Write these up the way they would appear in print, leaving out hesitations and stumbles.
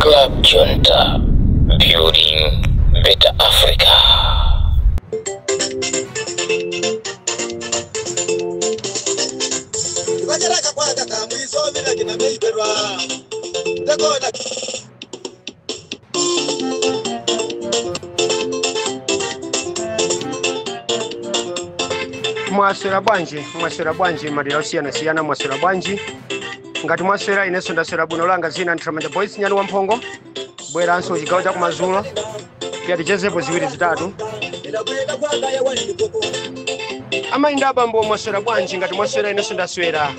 Club Junta, building better Africa. Mwaswera bwanji, mwaswera bwanji madera osiyanasiyana, mwaswera bwanji. Ngati mwaswera, inenso ndaswera bwino. Langa zina Ntramanja Boys, nyani wamphongo, bweranso chigawo cha kumadzulo tiya tichezepo ziwiri zitatu. Amayi ndi abambo, mwaswera bwanji? Ngati mwaswera, inenso ndaswera.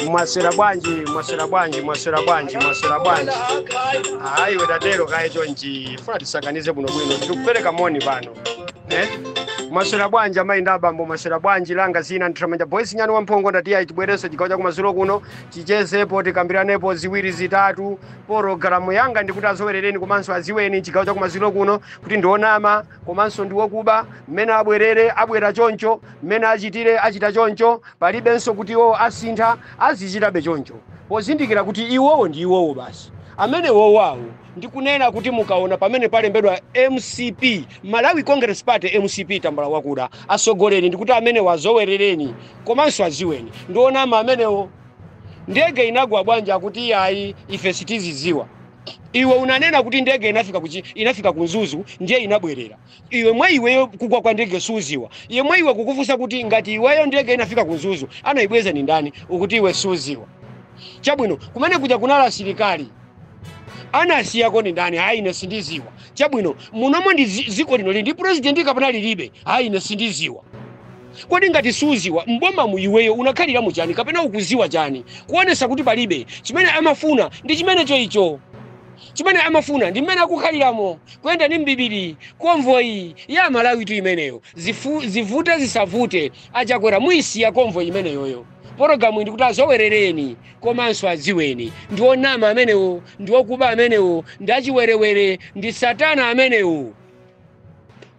Mwaswera bwanji, mwaswera bwanji, mwaswera bwanji, mwaswera bwanji? Ayi, wetatero kaye chonchi, funa tisakanize bwinobwino, tikupereka moni pano, eh? Mwaswera bwanji amayi ndi abambo, mwaswera bwanji? Langa zina Ntramanja Boys, nyani wamphongo. Ndatiya tibwerenso chigawo cha kumadzulo kuno, tichezepo, tikambiranepo ziwiri zitatu. Pologalamu yanga ndikuti azowerereni komanso aziweni chigawo cha kumadzulo kuno kuti ndionama komanso ndiwokuba. Mmene abwerere abwera choncho, mmene achitire achita choncho, palibenso kuti iwo asintha, azichitabe choncho pozindikira kuti iwowo ndi iwowo basi. Amene wowawo ndikunena kuti mukaona pamene palembedwa MCP, Malawi Congress Party, MCP, tambala wakuda, asogoleri, ndikuti amene wazowerereni komanso aziweni ndionama amenewo. Ndege inagwa bwanji? Akuti iyayi, ife sitiziziwa. Iwe unanena kuti ndege inafika kuchi, inafika ku Mzuzu ndiye inabwerera. Iwe mwa iweyo kugwa kwa ndege suziwa? Iwe mwa iwe kukufunsa kuti ngati iweyo ndege inafika ku Mzuzu, anaibweza ni ndani? Ukuti iwe suziwa. Chabwino, kumene kuja kunala asilikali, anasiyako ni ndani? Hayi, ine sindiziwa. Chabwino, munomo ndi ziko lino lili ndi president kapena lilibe? Hayi, ine sindiziwa. Kodi ngati suziwa, mboma mu iweyo unakhalira muchani kapena ukuziwa chani? Kuonesa kuti palibe chimene amafuna, ndi chimenecho icho chimene amafuna, ndi mmene akukhaliramo, kuyenda ndi mbibiri. Convoy ya Malawi tu imeneyo. Zivute zisavute, achakwera muyisiya convoy imeneyoyo. Pologalamu ndikuti azowerereni komanso adziweni ndi onama amenewo, ndi okuba amenewo, ndi achiwerewere, ndi satana amenewo.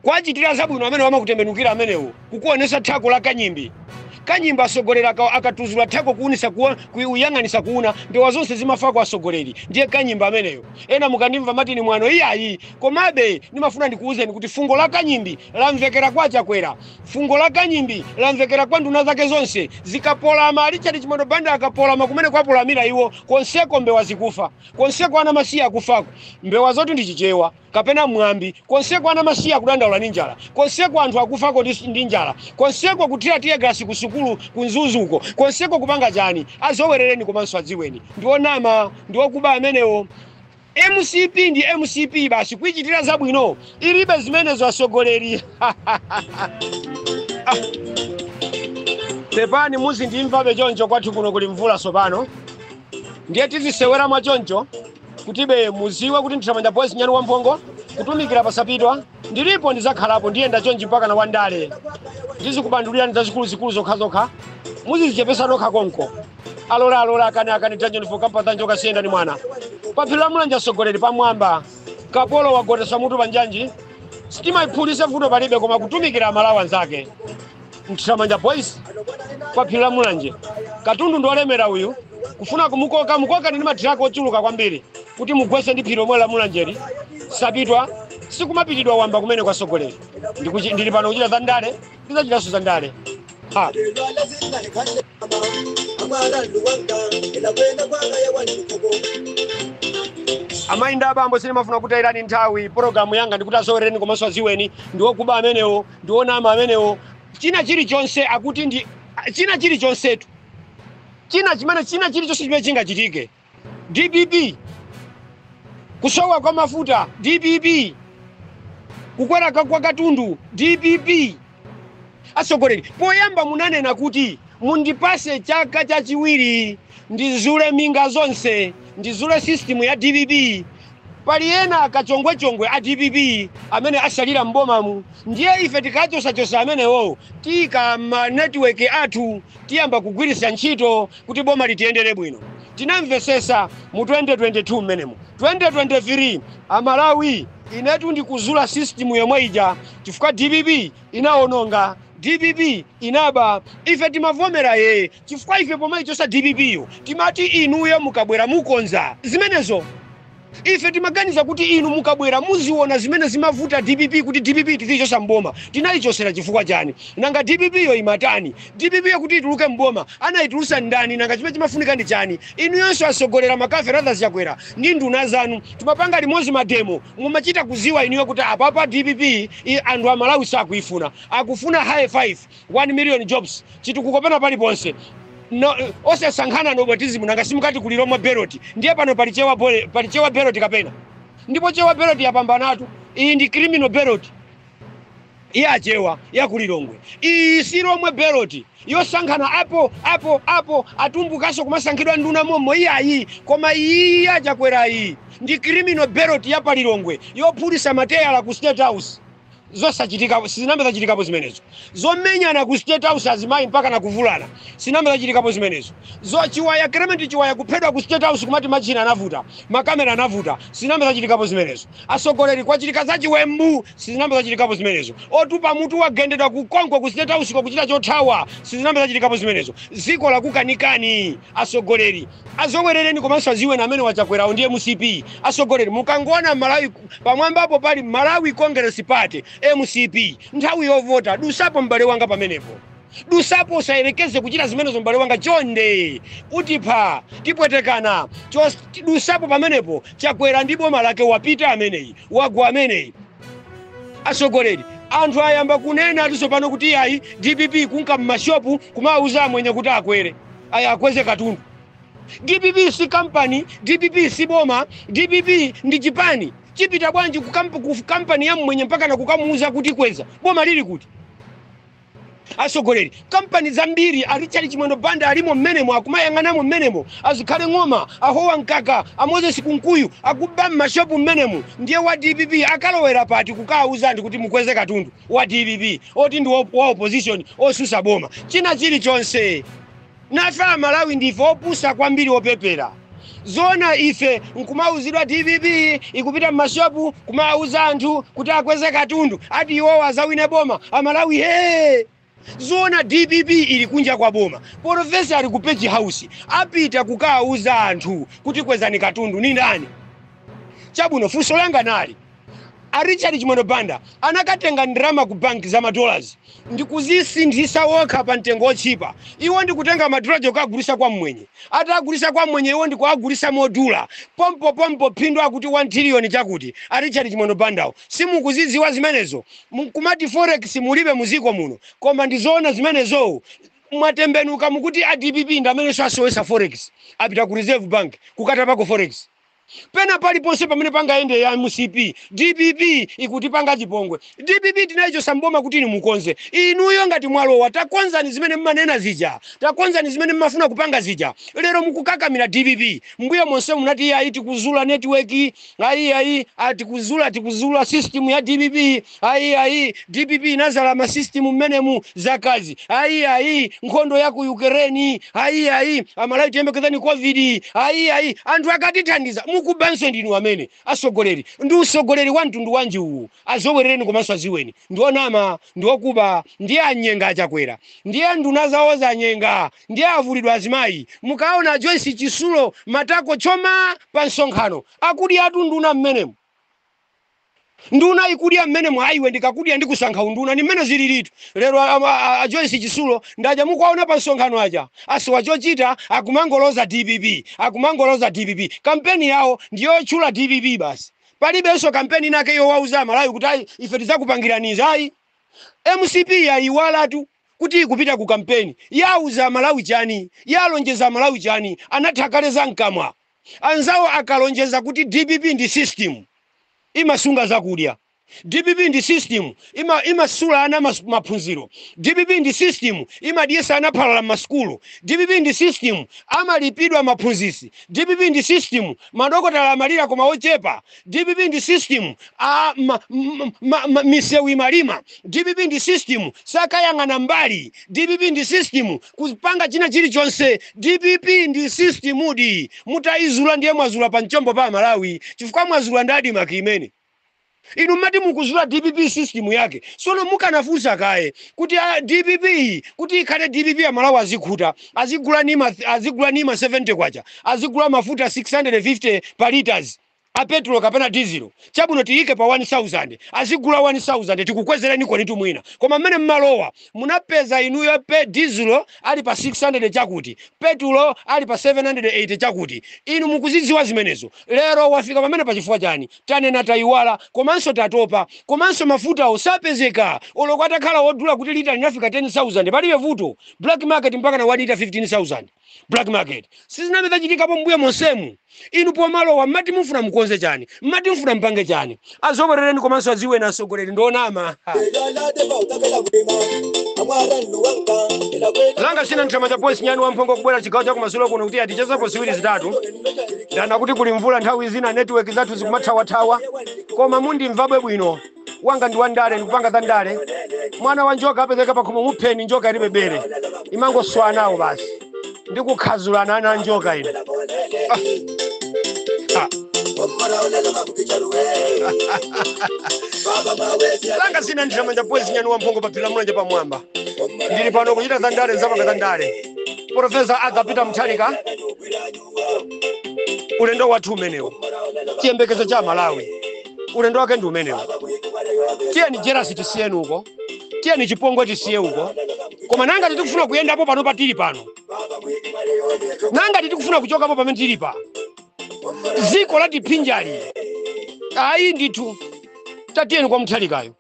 Kwachitira zabwino amene wamakutembenukira amenewo, kukuonesa thako la kanyimbi. Kanyimbi asogolera akatuzula thako kuunisa kuyang'anisa kuuna ndewa zonse zimafa kwa asogoleri, ndiye kanyimbi ameneyo. Ena mukandimva mati ni mwano, iyayi, komabe ndimafuna ndikuwuzeni kuti fungo la kanyimbi lamvekera kwa Chakwera, fungo la kanyimbi lamvekera kwa nduna zake zonse. Zikapolama, Richard Chimwendo Banda akapolama kumene kwapolamira iwo, konseko mbewa zikufa, konseko ana masiya akufako. Mbewa zoti ndi Chichewa kapena mwambi. Konseko ana masiya akudandaula ndi njala, konseko anthu akufako ndi njala, konseko kuthira teargas ku sukulu ku Mzuzuko, konseko kupanga chani. Azowerereni komanso adziweni ndi onama, ndi okuba amenewo. MCP ndi MCP basi, kuichitira zabwino ilibe zimenezo asogoleri. Ah. Pepani, muzindimvabe choncho, kwathu kuno kuli mvula sopano, ndiye tizisewera mwachoncho kutibe muziwe kuti Nthamanja Boys, nyani wamphongo, kutumikira pasapitwa. Ndilipo, ndizakhalapo, ndiyenda chonchi mpaka na wandale. Ndizikubandulirani zazikuluzikulu zokhazokha, muzizichepesa nokha konko. Alola alola, akane akane, tanjonifo kampatanjo kasiyenda ni mwana paphiri la Mulanje, asogoleri pamwamba, kapolo wagotesa mutu panjanji, sitima iphulise, vuto palibe, koma kutumikira Amalawi anzake. Nthamanja Boys kwa phiri la Mulanje, katundu ndiolemera uyu, kufuna kumukoka mukoka ndi matiraka ochuluka kwambiri kuti mugwese ndi phiri lomwe la Mulanjeri. Sapitwa sikumapitidwa wamba kumene kwa sogoleri. Ndili pano kuchita za ndale, ndizachitanso za ndale ha. Amayi ndi abambo, sindimafuna kutayirani nthawi. Pologalamu yanga ndikuti azowereni komanso aziweni ndi okuba amenewo, ndi onama amenewo. China chilichonse akuti ndi china chilichonsetu, china chimene china chilichonse chimene chingachitike, DPP. Kusowa kwa mafuta, DPP. Kukwera kwa katundu, DPP. Atsogoleri, poyamba munanena kuti mundipase chaka chachiwiri ndizule minga zonse, ndizule system ya DPP. Pali ena akachongwechongwe a DPP amene asalira mbomamu, ndiye ife tikachosachosa amenewo, tika ma network athu tiyamba kugwiritsa ntchito kuti boma litiyendere bwino. Tinamvesesa mu 2022 mmenemo, 2023 Amalawi, inetu ndikuzula system yomwe ija, chifukwa DPP inaononga, DPP inaba. Ife timavomera yeye, chifukwa ife pomwe ichosa DPP yo timati inuyo mukabwera mukonza zimenezo. Ife timaganiza kuti inu mukabwera muziona zimene zimavuta DPP, kuti DPP tizichosa mboma. Tinayichosera chifukwa chani? Nanga DPP yo imatani? DPP yo kuti ituluke mboma anayitulusa ndani? Nanga chimene chimafunika ndi chani? Inu yonso asogolera makafe rather Chakwera ndi nduna zanu, timapanga limodzi mademo, mumachita kuziwa inuyo kuti apapa DPP anthu Amalawi sakuifuna, akufuna high 5 1 million jobs, chitukuko pena paliponse, no, osasankhana nepotism. Nanga simukati ku Lilongwe belt? Ndiye pano pali Chewa pali Chewa belt kapena? Ndipo Chewa belt yapambanatu. Iyi ndi criminal belt iye achewa yakulilongwe. Iyi si Lomwe belt yosankhana apo apo apo, atumbukaso kumasankhidwa nduna mommo, iyayi. Koma iyi yachakwera iyi ndi criminal belt yapalilongwe, yophulisa mateyala ku State House. Zosachitika, sizinambe zachitikapo zimenezo. Zomenyana ku State House, azimayi mpaka nakuvulana, sinambe zachitikapo zimenezo. Zo Chiwaya, Clement Chiwaya kuphedwa ku State House, kumati machina anavuta, makamera anavuta, sinambe zachitikapo zimenezo. Asogoleri, kwachitika zachiwembu, sizinambe zachitikapo zimenezo. Otupa mutu wagendedwa ku Konko ku State House kuchita chothawa, sizinambe zachitikapo zimenezo. Ziko lakukanikani, asogoleri, azowerereni komanso aziweni amene wachakwerawo ndiye MCP. Asogoleri, mukangona Malawi pamwambapo pali Malawi Congress Party, MCP, nthawi yovota dusapo m'bale wanga pamenepo, dusapo, usayerekeze kuchita zimenezo m'bale wanga, chonde, utipha, tipwetekana. Dusapo pamenepo. Chakwera ndi boma lake wapita ameneyi, wagwa ameneyi. Asogoleri, anthu ayamba kunena atinso kuti ayi, DPP kunka mmashopu kumawuza amwenye kuti akwere, ayi, akweze katundu. DPP si kampani, DPP si boma, DPP ndi chipani. Chipita bwanji ku kampani ya mmwenye mpaka na kukamuuza kuti kweza? Boma lili kuti, asogoleri? Kampani zambiri a Richard Chimwendo Banda alimo mmenemo, akumayang'anamo mmenemo. Azikhale Ng'oma, ahowa Mkaka, a Moses Kunkuyu akuba mmashopu mmenemo. Ndiye wa DPP akalowera pati kukawuza anthu kuti mukweze katundu? Wa DPP oti ndi wa opposition, osusa boma, china chilichonse. Nafe Amalawi ndife opusa kwambiri, opepera. Zona ife nkumauzidwa DPP ikupita mmashopu kumauza anthu kuti akweze katundu, ati iwowo azawine boma. Amalawi, he, zona DPP ili kunja kwa boma, professor ali ku Page House, apita kukauza anthu kuti kwezani katundu ni ndani? Chabwino, funso langa nali, a Richard Chimwendo Banda anakatenga ndalama ku banki za madollars ndikuzisinthisa wokha pa mtengo otchipa. Iwo ndikutenga madola kukagulisa kwa mmwenye. Atagulisa kwa mmwenye, iwo ndikuagulisa modula pompo pompo, phindu akuti 1 trillion. Chakuti a Richard Chimwendo Bandawo simukuzidziwa zimenezo? Mkumati forex mulibe muziko muno, koma ndizoona zimenezo? Mwatembenuka, mukuti a DPP ndi amene asowesa forex, apita ku Reserve Bank kukatapako forex. Pena paliponse pamene pangayende ya MCP, DPP ikutipanga chipongwe. DPP tinayichosa mboma kuti inu mukonze. Inuyo ngati mwalowa, takonzani zimene mmanena zija, takonzani zimene mmafuna kupanga zija. Lero mukukakamira DPP. Mbuyo monse munati ayi, tikuzula network, ayi ayi, tikuzula, tikuzula system ya DPP, ayi ayi, DPP inazala ma system mmenemu zakazi, ayi ayi, nkhondo ya ku Ukraine, ayi ayi, Amalawi tiyembekezani COVID, ayi ayi, anthu akatithandiza. Mukubanso ndinu amene asogoleri. Ndi usogoleri wa mtundu wanji uwu? Azowerereni komanso aziweni ndionama, ndiokuba, ndiye anyenga achakwera, ndiye nduna zawo zanyenga, ndiye avulidwa azimayi. Mukaona Joyce Chisulo matako choma pa msonkhano, akudya atu nduna mmenemu, nduna ikudya mmenemu. Ayiwe, ndikakudya ndikusankha unduna, ni mmene zililitu lero. A Joyce Chisulo ndaja mukuwaona pa msonkhano aja, asowa chochita, akumangoloza DPP, akumangoloza DPP. Kampeni yawo ndiyotchula DPP basi, palibenso kampeni inake yowauza Malawi kuti ayi, ife tidzakupangiraniza, ayi. MCP yayiwalatu kuti ikupita ku kampeni. Yauza Malawi chani? Yalonjeza Malawi chani? Anatha kale za mkamwa. Anzawo akalonjeza kuti DPP ndi system imasunga zakudya. DPP ndi system imasula ana maphunziro. DPP ndi system imadyesa ana phalala m'masukulu. DPP ndi system amalipidwa maphunzisi. DPP ndi system madokotala amalira koma ochepa. DPP ndi system misewu imalima. DPP ndi system sakayang'ana mbali. DPP ndi system kupanga china chilichonse. DPP ndi system di mutayizula, ndiye mwazula pa mchombo pa Malawi, chifukwa mwazula ndi ADMARC imene inu mmati mukuzula DPP system yake. Sono mukanafunsa kaye kuti DPP iyi kuti ikhale DPP ya Malawi azikhuta, azigula nima 70 kwacha, azigula mafuta 650 pa liters a petrol kapena diesel. Chabwino, tiyike pa 1000, azigula 1000, tikukwezereni konitu mwina. Koma mmene mmalowa munapeza inuyo pe diesel ali pa 600 chakuti, petulo ali pa 780 chakuti. Inu mukuzidziwa zimenezo. Lero wafika pamene pachifukwa chani? Tanena tayiwala, komanso tatopa, komanso mafutawo sapezeka. Oloko atakhala wodula kuti lita linafika 10,000, palibe vuto. Black market mpaka na 1 lita 15,000 black market. Sizinambe zachitikapo mbuyo monsemu. Inu pomalowa mmati mufuna mukonze chani? Mmati mufuna mpange chani? Azowerereni komanso adziweni atsogoleri ndionama. Langa sina mchama cha Boys Nyani Wamphongo, kubwera chigawo cha kumadzulo kuno kuti atichezepo ziwiri zitatu. Ndana kuti kuli mvula, nthawi zina network zathu zikumathawathawa, koma mundimvabe bwino. Wanga ndi wandale, ndikupanga za ndale. Mwana wa njoka apezeka pakhomo, mupheni. Njoka ilibe bere, imangoswa nawo basi, ndikukhazulana ana njoka ino. Ah. Ah. Langa sina nthama cha Boys Nyani Wamphongo, pa phiri la Mulanje pamwamba. Ndili pano kuchita za ndale, nzapanga za ndale. Profesa Arthur Peter Mutharika, ulendo wathu umenewo, chiyembekezo cha Malawi, ulendo wake ndi umenewo. Tiyeni jealousy tisiyeni uko, tiyeni chipongwe tisiye uko. Koma nanga tikufuna kuyendapo pano patili pano, nanga tikufuna kuchokapo pamene tili pa ziko la tiphinjali? Ayi ndithu, tatiyeni kwa Mutharikayo,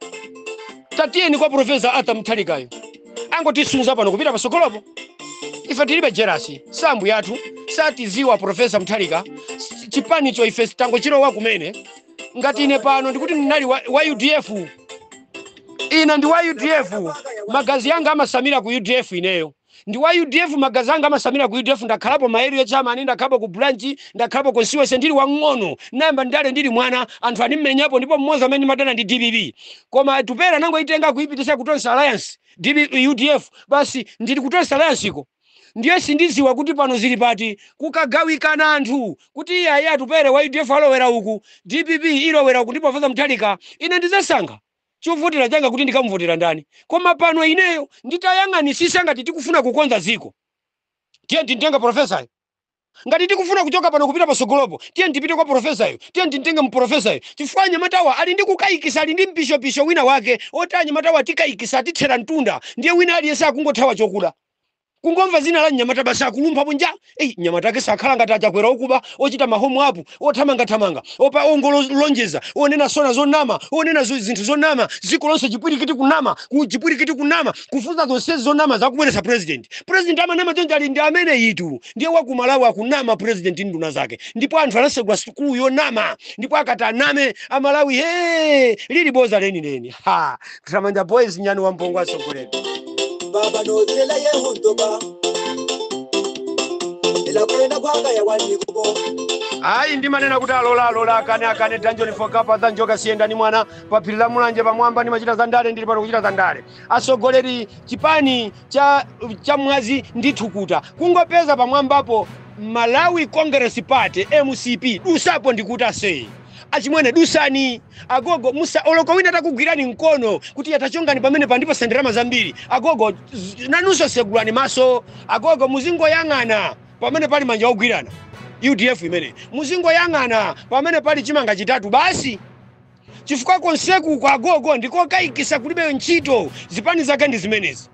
tatiyeni kwa Profesa Arthur Mutharikayo, angotisunza pano kupita pasogolopo. Ife tilibe jealousy, sambu yathu satiziwa Profesa Mutharika. Chipanicho ife tangochilowa kumene. Ngati ine pano ndikuti ndinali wa UDF, ine ndi wa UDF, magazi anga amasamira ku UDF. Ineyo ndi wa UDF, magazi anga amasamira ku UDF. Ndakhalapo ma area chairman, ndakhalapo ku branch, ndakhalapo constituency. Ndili wang'ono namba ndale, ndili mwana, anthu animmenyapo. Ndipo mmodzi amene ndimadana ndi DPP, koma tupera nangoitenga kuipitisa ku Tonse Alliance, DP, UDF basi, ndili ku Tonse Alliance iko. Ndiye sindiziwa kuti pano zili pati, kukagawikana anthu kuti iye ayi, atupere wa UDF alowera uku, DPP ilowera uku, ndipo Profesa Mutharika ine ndizasankha chovotera changa kuti ndikamuvotera ndani. Koma pano ineyo nditayang'anisisa, ngati tikufuna kukonza ziko, tiye nditenga profesayo. Ngati tikufuna kuchoka pano kupita pasogolopo, tiye ndipite kwa profesayo, tiye nditenge mprofesayo, chifukwa anyamatawa ali ndi kukayikisa, ali ndi mpishopisho wina wake oti anyamatawa tikayikisa, atithera mtunda. Ndiye wina aliyense akungothawa chokuda, kungomva zina la mnyamata basi akulumpha nja. Eyi, mnyamata ake sakhala ngati achakwera, okuba, ochita mahomu apo, othamangathamanga, opa ongolonjeza, onena sona zonama, onena zinthu zonama, dziko lonse chipwirikiti kunama, ku chipwirikiti kunama, kufunza zonsezi zonama zakubweretsa president. President amanama chonje ali ndi amene itu ndiye waku Malawi akunama president ndi nduna zake. Ndipo anthu anasegula sukulu yonama, ndipo akati aname Amalawi, he, lili boza lenileni. Ha, Tramanja Boys Nyani wa Mpongo, atsogoleri. Baba nozela yehuntoba elakwena kwaka yawanikubo. Ayi, ndimanena kuti alola alola, akane akane, dungeon for kapa za njoka siyenda ni mwana, pa phiri la Mulanje pamwamba. Ndimachita za ndale, ndili pano kuchita za ndale. Atsogoleri, chipani cha mwazi ndi thukuta, kungopeza pamwambapo Malawi Congress Party, MCP, dusapo ndikuti aseyi achimwene, dusani agogo, musa oloko wina takugwirani mkono kuti atachongani pamene pandipo senderama zambiri. Agogo, nanunso segulani maso agogo, muzingoyang'ana pamene pali manja ogwirana, UDF imene, muzingoyang'ana pamene pali chimanga chitatu basi, chifukwa konseku kwa agogo ndikokayikisa, kulibe ntchito. Zipani zake ndi zimenezi.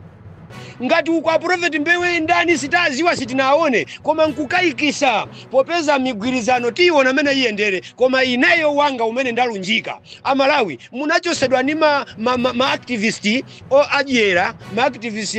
Ngati uko aprofeti Mbewe ndani sitaziwa, sitinaone, koma nkukayikisa popeza migwirizano tiyiona amene iyendere. Koma ineyo wanga umene ndalunjika, Amalawi, munachosedwa ndi ma activist o adyera, ma activist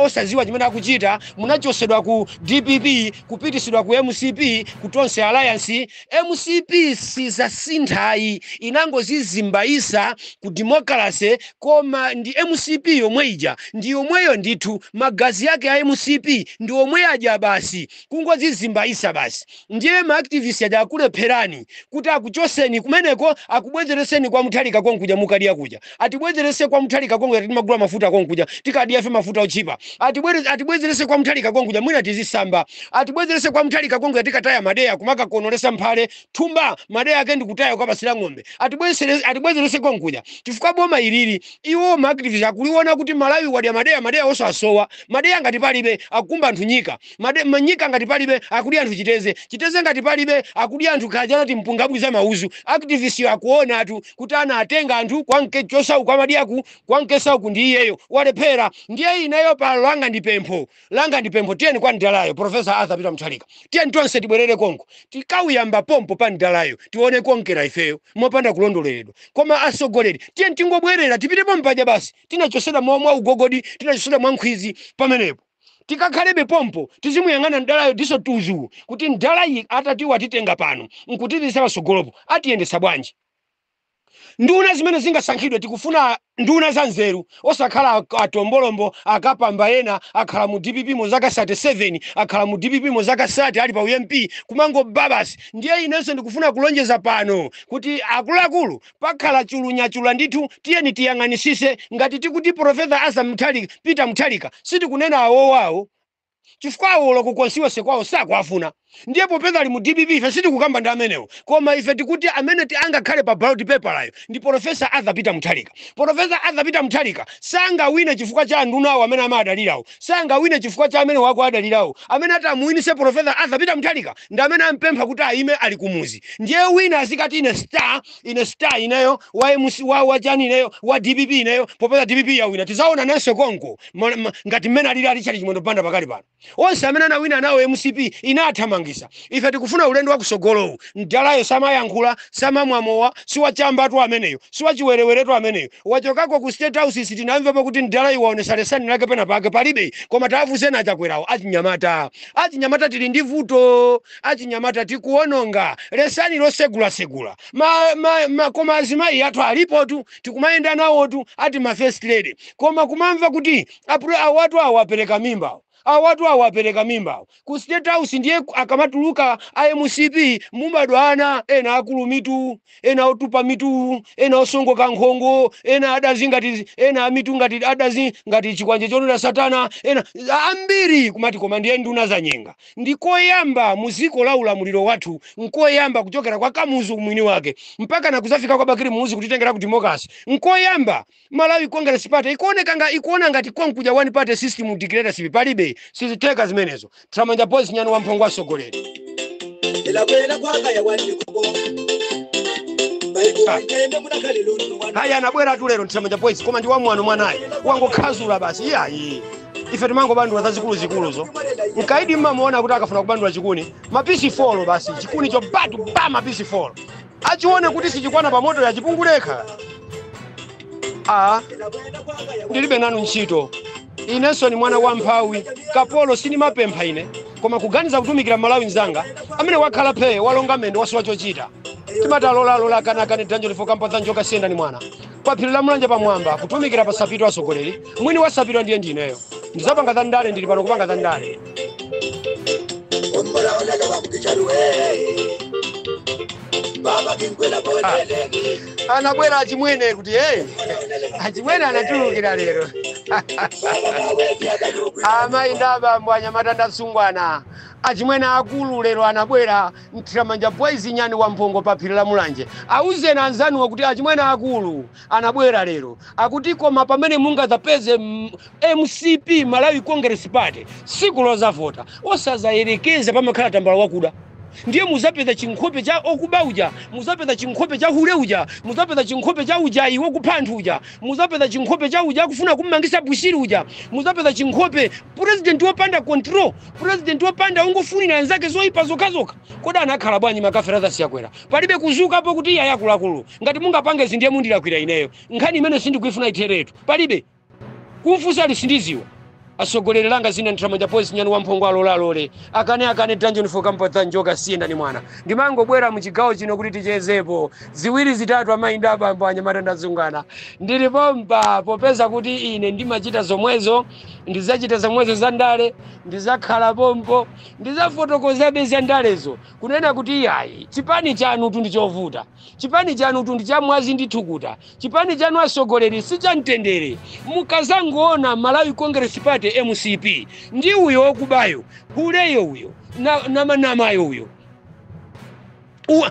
osaziwa chimene akuchita. Munachosedwa ku DPP kupitisidwa ku MCP, ku Tonse Alliance. MCP sizasinthayi, inangozizimbayisa ku democracy, koma ndi MCP yomwe ija, ndi yomweyo ndithu. Magazi yake a MCP ndi omwe aja basi, kungozizimbayisa basi. Ndiye ma activist aja akulepherani kuti akuchoseni kumeneko, akubwezereseni kwa Muthalika konkuja mukadya kuja. Atibwezerese kwa Muthalika konkuja, timagula mafuta konkuja, tikadya ife mafuta ochipa. Atibwezerese kwa Muthalika konkuja, mwina tizisamba. Atibwezerese kwa Muthalika konkuja, tikataya madeya kumakakonolesa mphale thumba, madeya ake ndikutaya kukapasira ng'ombe. Atibwezerese konkuja chifukwa boma ilili iwo ma activist akuliona kuti Malawi wadya madeya, madeya osasowa. Madeya ngati palibe, akukumba anthu nyika. Manyika ngati palibe, akudya anthu chiteze. Chiteze ngati palibe, akudya anthu khajanati mpungabwiza mauzu. Activist akuona atu kuti ana atenga anthu kwanke chosauku, amadyaku kwankesauku, ndi iyeyo walephera. Ndiye ineyo palo langa ndi pempho langa, ndi pempho: tiyeni kwa ndalayo, Professor Arthur Peter Mutharika. Tiyeni tonse tibwerere konko, tikawuyamba pompo pa ndalayo, tione konkera ifeyo mopanda kulondoleredwa. Koma asogoleri, tiyeni tingobwerera, tipite pompaja basi. Tinachosera mwa ugogodi, tinachosera mwa nkhwizi pamenepo, tikakhalebe pompo, tizimuyang'ana ndalayo diso tuzu kuti ndalayi atatiwa titenga pano nkutipisa pasogolopo, atiyendesa bwanji? Nduna zimene zingasankhidwe, tikufuna nduna za nzeru, osakhala atombolombo akapamba. Ena akhala mu DPP mu zaka 37, akhala mu DPP mu zaka 30, ali pa u MP kumangoba basi. Ndiye inenso ndikufuna kulonjeza pano kuti akuluakulu, pakhala chulunyachula ndithu. Tiyeni tiyang'anisise. Ngati tikuti Professor Arthur Mutharika, Peter Mutharika, sitikunena awowawo chifukwa awo ku constituency kwawo sakuafuna. Ndiye popeza ali mu DPP, ife sitikukamba ndi amenewo, koma ife tikuti amene ti angakhale pa ballot paper layo ndi Professor Arthur Peter Mutharika. Professor Arthur Peter Mutharika sangawine chifukwa cha andunawo amene amadalirawo, sangawine chifukwa cha amene wako adalirawo. Amene atamuwinise Professor Arthur Peter Mutharika ndi amene ampempha kuti ayime ali kumuzi. Ndiye wina azikati ine star, ine star, ineyo wa MC, wa wachani, ineyo wa DPP, ineyo popeza DPP yawina, tizaona nanso konko. Ngati mmene alili ali Chali Chimwendo Banda pakali pano, onse amene anawina nawo MCP inathamangisa. Ife tikufuna ulendo wakusogolowu. Mdalayo samayankhula, samamwamowa, siwachambatu ameneyo, siwachiwereweretu ameneyo. Wachokako ku State House, sitinamvepo kuti mdalayo waonesa lesani lake pena pake, palibe. Koma tavuzeni achakwerawo. Achinyamata, achinyamata tili ndi vuto, achinyamata tikuononga lesani losegulasegula. Koma azimayi athu alipotu, tikumayenda nawotu, ati ma first lady, koma kumamva kuti awatu awo apereka mimbawo, awatu awo apereka mimbawo ku State House. Ndiye akamatuluka a MCP mumadwana ena akulu mitu, ena otupa mitu, ena osongoka nkhongo, ena adazi ngati ena amitu ngati adazi ngati chikwanje chonena satana, ena ambiri kumati koma ndiye nduna za nyenga. Ndikoyamba mu ziko la ulamuliro wathu, nkoyamba kuchokera kwa Kamuzu mwini wake mpaka na kuzafika kwa Bakili Muluzi kutitengera ku democracy, nkoyamba Malawi Congress Party ikuoneka nga ikuona ngati konkuja one party system, dictatorship. Palibe, sizitheka zimenezo. Tramanja Boys, nyani wamphongo, asogoleri. Elakwela kwakaya wandikubo. Baikuitende munakhalilundu. Haya, anabwera tu lero Tramanja Boys, koma ndi wamwano mwanayi, wangokhazula basi. Iyayi, ife timangobandula zazikuluzikuluzo. Mkaidi mmamuona kuti akafuna kubandula chikuni, mapisi 4 basi, chikuni cho batu ba mapisi 4, achione kuti sichikwana pamoto yachipungulekha. A ndilibe nanu ntchito, inenso ni mwana wa mphawi kapolo, sinimapempha ine, koma kuganiza kutumikira Malawi mzanga amene wakhala phee, walonga mendo, wasiwa chochita. Timati alolalola kanakane dhanjo lifo kampatha njoka siyenda ni mwana pa phiri la Mulanje pamwamba kutumikira pa Sapito. Asogoleri, mwini wa Sapito ndiye ndineyo. Ndizapanga za ndale, ndili pano kupanga za ndale. Ombola olala wakukicharuwe. Baba kinkwela boleleki. Anabwera achimwene kuti hey, achimwene anatulukira lero. Baba mawezi akanuku. Amayi ndi abambo, anyamata ndasungwana, achimwene akulu lero anabwera. Mthiramanja Boys, nyani wa mphongo pa phiri la Mulanje. Auzeni anzanuwo kuti achimwene akulu anabwera lero. Akuti koma pamene mungadzapeze MCP, Malawi Congress Party, siku lozavota osazayerekeza pamakhala tambala wakuda. Ndiye muzapeza chinkhope cha okuba uja, muzapeza chinkhope cha hule uja, muzapeza chinkhope cha uja iwo kupanthu uja, muzapeza chinkhope cha uja akufuna kummangisa Bushiri uja, muzapeza chinkhope president wopanda control, president wopanda ungofunira anzake zoyipa zokhazokha. Kodi anakhala bwanji makafera siyakwera? Palibe kuzukapo kuti iye ayakuluakulu. Ngati mungapange zindiye mundilakwira ineyo. Nkhani imene sindikuifuna itheretu. Palibe. Kumfusa lisindiziwa. Asogoleri langa zina ntramanja pozi nyanu wamphongo alolalole. Akane akane dungeon for kampatha njoka siyenda ni mwana. Ndimangobwera mu chigawo chino kuti tichezepo. Ziwiri zitatu amayi abambo anyamata ndazungana. Ndilipompa popeza kuti ine ndimachita zomwezo, ndizachita zomwezo za ndale, ndizakhala pompo, ndizafotokozabe za ndalezo. Kunena kuti iyayi, chipani chanu tu ndi chovuta. Chipani chanu tu ndi chamwazi ndi thukuta. Chipani chanu asogoleri si cha mtendere. Mukazangoona Malawi Congress Party MCP ndi uyo wokubayo, huleyo uyo, namanamayo uyo.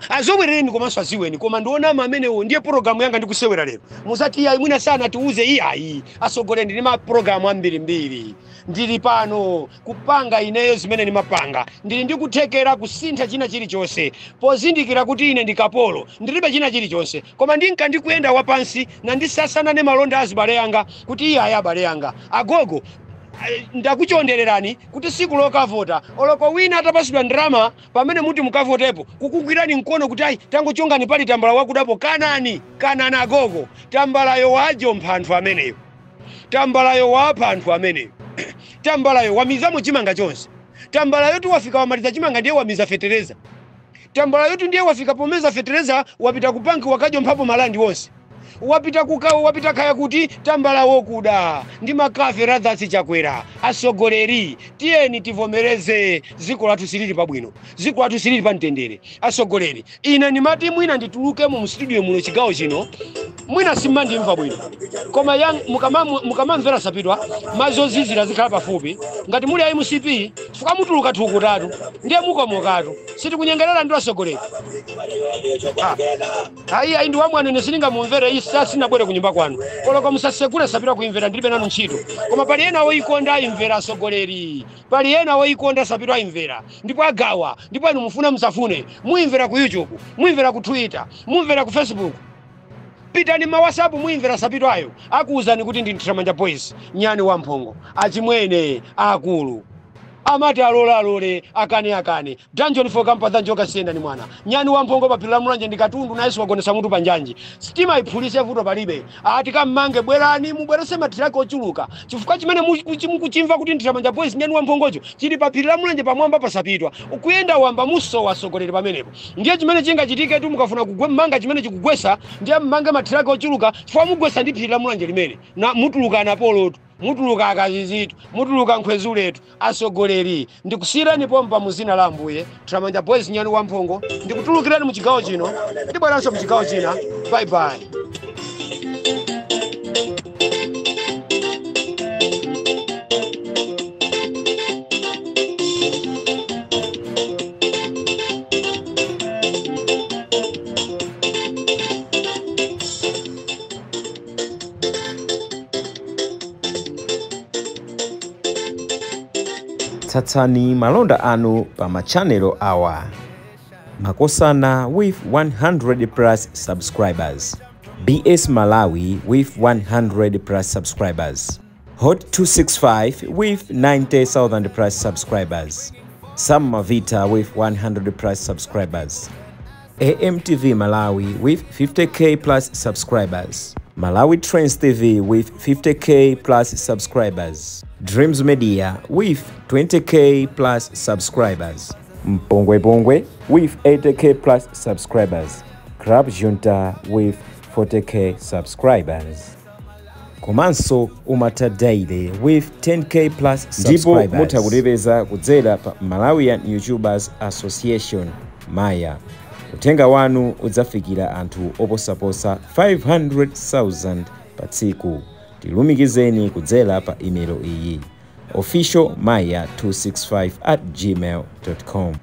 Azobwerereni komanso aziweni, koma ndionama amenewo ndiye pologalamu yanga ndikusewera lero. Musati iyayi mwina sana tiuze iyayi. Asogoleri ndili ma pologalamu ambirimbiri. Ndili pano kupanga ineyo zimene ndimapanga. Ndili ndikuthekera kusintha china chilichonse. Pozindikira kuti ine ndi kapolo, ndilibe china chilichonse. Koma ndinka ndikuyenda wapansi na ndisasana ne malonda azibale yanga kuti iyayi abale yanga. Agogo ndakuchondererani kuti siku lokavota oloko wina atapasidwa ndrama pamene muti mukavotepo kukugwirani mkono kuti ayi tangochongani pali tambala wakudapo kanani kanani agogo tambalayo wajo mpanthu ameneyo tambalayo wapha anthu ameneyo tambalayo wamizamo chimanga chonse tambalayo tu wafika wamaliza chimanga ndiye wamiza fetereza tambalayo tu ndiye wafika pomeza fetereza wapita kupanki wakajo mphapo malandi wonse wapita kukawo wapita kaya kuti tambala wokuda ndi makafe radhasi chakwera. Asogoleri tiyeni tivomereze ziko lathu silili pabwino, ziko lathu silili pa mtendere. Asogoleri ine ndimati mwina nditulukemo mu studio muno chigawo chino mwina simmandimva bwino, koma mukamamvera sapitwa mazozizira zikhala pafupi. Ngati muli a MCP chifukwa mutuluka thukutatu ndiye mukomokatu sitikunyengerera ndi asogoleri. Ayi ayi ndi wamwana ine sindingamumvere isa sinabwere kunyumba kwanu koloko musasekule sapitwa kuimvera ndilibe nanu ntchito. Koma pali ena woikonda ayimvera asogoleri, pali ena woikonda sapitwa ayimvera ndipo agawa, ndipo inu mufuna musafune muimvera ku YouTube, muimvera ku Twitter, muimvera ku Facebook, pitani ma WhatsApp muimvera sapitwayo akuwuzani kuti ndi Ntramanja Boys nyani wamphongo achimwene akulu amati alola alole akane akane dungeon for kampatha njoka siyenda ni mwana nyani wamphongo pa phiri la Mulanje ndi katundu nayenso wagonesa mutu pa njanji. Sitima iphulise vuto palibe ati kammange bwerani mubwerese matiraki ochuluka chifukwa chimene mukuchimva kuti Ntramanja Boys nyani wamphongocho chili pa phiri la Mulanje pamwamba pasapitwa ukuyenda wamba musowa asogoleri pamenepo. Ndiye chimene chingachitike tu mukafuna kugwe manga chimene chikugwesa ndiye mmange matiraki ochuluka chifukwa mugwesa ndi phiri la Mulanje limene na mutuluka anapolotu mutuluka akazizitu mutuluka nkhwezuletu. Asogoleri ndikusiyirani pompa muzina la Ambuye Ntramanja Boys nyani wamphongo ndikutulukirani mu chigawo chino ndibweranso mu chigawo china. Bye bye. Tsatsani malonda anu pa machanelo awa: Makosana with 100 plus subscribers, BS Malawi with 100 plus subscribers, Hot 265 with 90,000 plus subscribers, Sam Mavita with 100 plus subscribers, AMTV Malawi with 50k plus subscribers, Malawi Trends TV with 50k plus subscribers, Dreams Media with 20k plus subscribers, Mpongwe Pongwe with 80k plus subscribers, Crab Junta with 40k subscribers, komanso Umata Daily with 10k plus subscribers. Ndipo mutha kutipeza kudzera pa Malawian YouTubers Association Maya. Uthenga wanu udzafikira anthu oposaposa 500,000 pa tsiku. Tilumikizeni kudzera pa email iyi: officialmaya265@gmail.com.